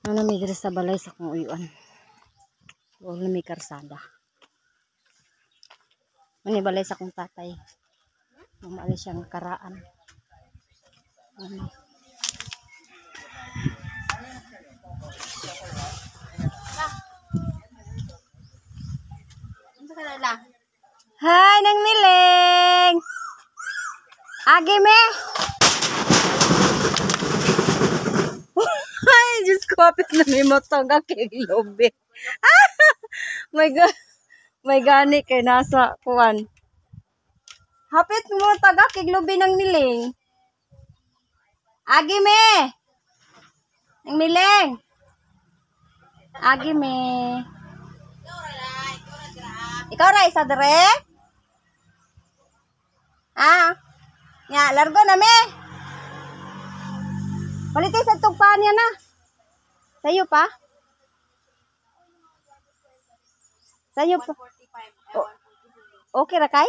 Ano mi diri sa balay sa akong uyuan. Wala na may karsada. Ano balay sa akong tatay. Mamali siyang karaan. Ano. Hi, Nang Miling! Agi me! Ay, Diyos ko, apit na may motong aking lobe. May, ga may gani kay nasa kuan. Hapit mo taga kig lubi ng miling. Agi me! Nang miling! Agi me! Ikaw ra isa dere? Ah. Nya, largo na me. Palitay sa tugpa niya na. Sayo pa? Sayo pa. 145. Oh. Okay ra kay?